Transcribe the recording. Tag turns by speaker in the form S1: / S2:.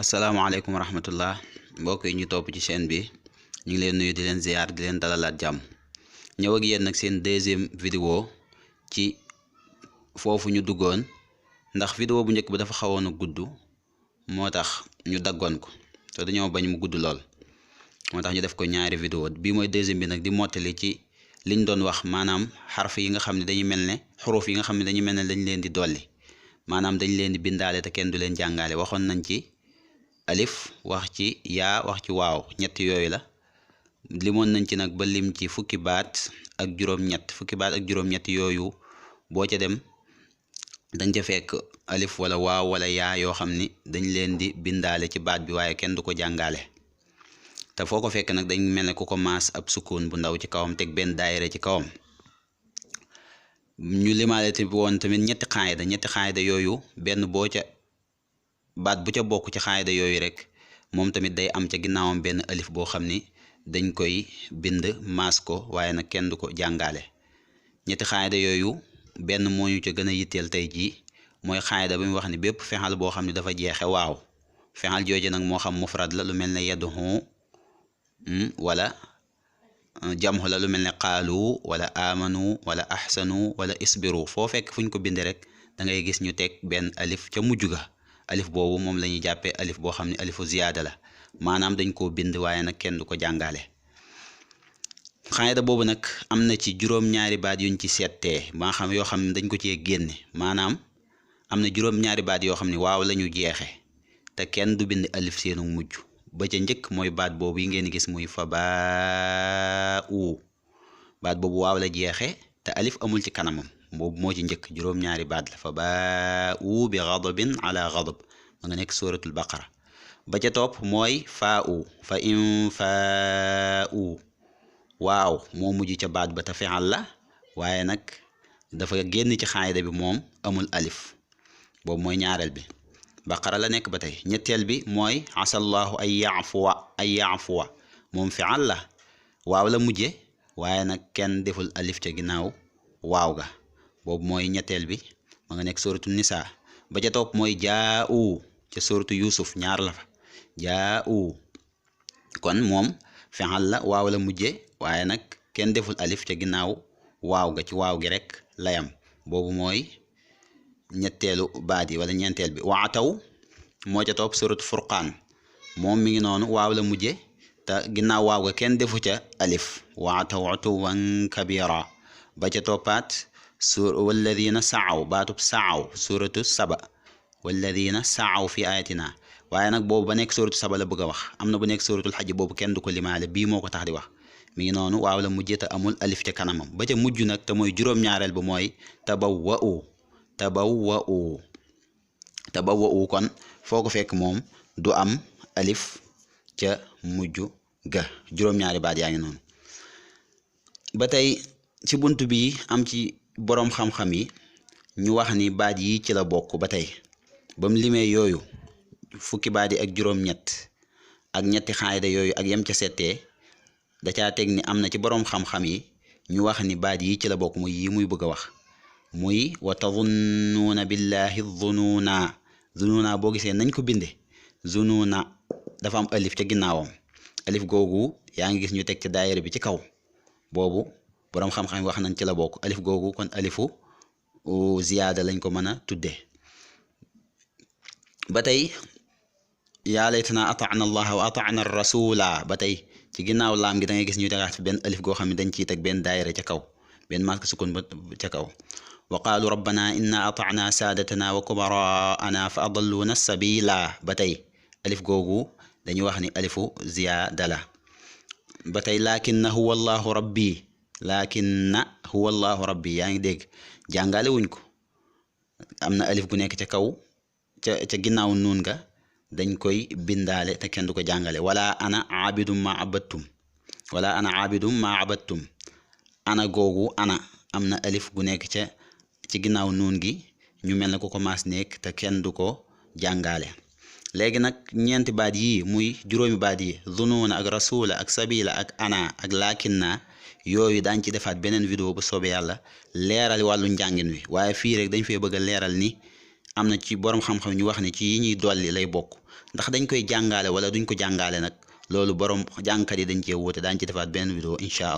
S1: asalaamaaleykum wa rahmatullah mbokk yi ñu topp ci chaîne bi ñu ngi leen nuyu di leen ziar di leen dalalaat jàmm ñëw ak yéen nag seen deuxième vidéo ci foofu ñu duggoon ndax vidéo bu njëkk bi dafa xawoon a gudd moo tax ñu daggoon ko te dañoo bañ mu gudd lool moo tax ñu def ko ñaari vidéo bii mooy deuxième bi nag di mottali ci liñ doon wax maanaam xarf yi nga xam ne dañuy mel ne xuruf yi nga xam ne dañuy mel ne dañ leen di dolli maanaam dañ leen di bindaale te kenn du leen jàngaale waxoon nañ ci alif wax ci yaa wax ci waaw ñett yooyu la limoon nañ ci nag ba lim ci fukki baat ak juróom-ñett yooyu boo ca dem dañ ca fekk alif wala waaw wala yaa yoo xam ni dañ leen di bindaale ci baat bi waaye kenn du ko jàngaale te foo ko fekk nag dañ mel ne ku ko maas ab sukkoon bu ndaw ci kawam teg benn daayira ci kawam ñu limaale te woon tamit ñetti xaayda yooyu benn boo ca baat bu ca bokk ci xaayda yooyu rek moom tamit day am ca ginnaawam benn alif boo xam ni dañ koy bind maas ko waaye nag kenn du ko jàngaale ñetti xaayda yooyu benn moo ñu ca gën a yitteel tey jii mooy xaayda bi mu wax ni bépp fexal boo xam ne dafa jeexe waaw fexal jooju nag moo xam mufrad la lu mel ne yadhu wala jamhu la lu mel ne qaalu wala amanu wala ahsanu wala isbiru foo fekk fu ñu ko binde rek da ngay gis ñu teg benn alif ca mujj ga alif boobu moom la ñuy jàppee alif boo xam ne alifu ziyaada la maanaam dañ koo bind waaye nag kenn du ko jàngaale xaayda boobu nag am na ci juróom-ñaari baat yuñ ci settee maa xam yoo xam ne dañ ko cee génne maanaam am na juróom-ñaari baat yoo xam ne waaw la ñu jeexe te kenn du bind alif seenu mujj ba ca njëkk mooy baat boobu yi ngeen gis muy fa baa u baat boobu waaw la jeexe te alif amul ci kanamam boobu moo ci njëkk juróom-ñaari baat la fa baa u bi ghadabin ala ghadab ma nga nekk suratul baqara ba ca topp mooy faa u fa in faa u waaw moo mujj ca baat ba te fi'al la waaye nag dafa génn ci xaayda bi moom amul alif boobu mooy ñaareel bi baqara la nekk ba tey ñetteel bi mooy asallahu ay yaafuwa moom fi'al la waaw la mujje waaye nag kenn deful alif ca ginnaaw waaw ga boobu mooy ñetteel bi ma nga nekk suratu nisa ba ca topp mooy jaa u ca suratu yusuf ñaar la fa jaa u kon moom fi'al la waaw la mujje waaye nag kenn deful alif ca ginnaaw waaw ga ci waaw gi rek layam boobu mooy ñetteelu baat yi wala ñeenteel bi waataw moo ca topp suratu furqaan moom mi ngi noonu waaw la mujje te ginnaaw waaw ga kenn defu ca alif waataw utuwan kabira ba ca toppaat walladina saaw baatub saaw suratu saba walladina saaw fi ayatina waaye nag boobu ba nekk suratu saba la bëgg a wax am na bu nekk suratul xaj boobu kenn du ko limaale bii moo ko tax di wax mi ngi noonu waaw la mujje te amul alif ca kanamam ba ca mujj nag te mooy juróom-ñaareel ba mooy tabawwa'u kon foo ko fekk moom du am alif ca mujj ga juróom-ñaari baat yaa ngi noonu ba tey ci bunt bi am ci boroom xam-xam yi ñu wax ni baat yi ci la bokk ba tey ba mu limee yooyu fukki baat yi ak juróom-ñett ak ñetti xaayda yooyu ak yem ca settee da caa teg ni am na ci boroom xam-xam yi ñu wax ni baat yi ci la bokk muy yi muy bëgg a wax muy wa tazunnuuna billahi zununa boo gisee nañ ko binde zununa dafa am alif ca ginnaawam alif googu yaa ngi gis ñu teg ca daayira bi ci kaw boobu boroom xam-xam wax nañ ci la bokk alif googu kon alifu ziyaada lañ ko mën a tudde ba tey yaa laytana ata'na allaha wa ata'na rasula ba tey ci ginnaaw laam gi da ngay gis ñu tegaat fi benn alif goo xam ne dañ ciy teg benn daayira ca kaw benn maska sukun ba ca kaw wa qaalu rabbana inna ata'na saadatana wa kubaraana fa adalluna sabila ba tey alif googu dañuy wax ni alifu ziyaada la ba tey lakinna huwa allahu rabbi yaa ngi dégg jàngale wuñ ko am na alif gu nekk ca kaw ca ginnaaw nuun nga dañ koy bindaale te kenn du ko jàngale wala ana abidum ma abattum ana googu ana am na alif gu nekk ci ginnaaw nuun gi ñu mel ne ku ko maas nekk te kenn du ko jàngale léegi nag ñeenti baat yii muy juróomi baat yi zunuuna ak rasula ak sabila ak ana ak lakinna yooyu daañ ci defaat beneen vidéo bu soobee yàlla leeral wàllu njàngin wi waaye fii rek dañ fee bëgg a leeral ni am na ci borom xam-xam ñu wax ne ci yi ñuy dolli lay bokk ndax dañ koy jàngale wala duñ ko jàngale nag loolu borom jàngkat yi dañ cee wuute daañu ci defaat benn vidéo incha allah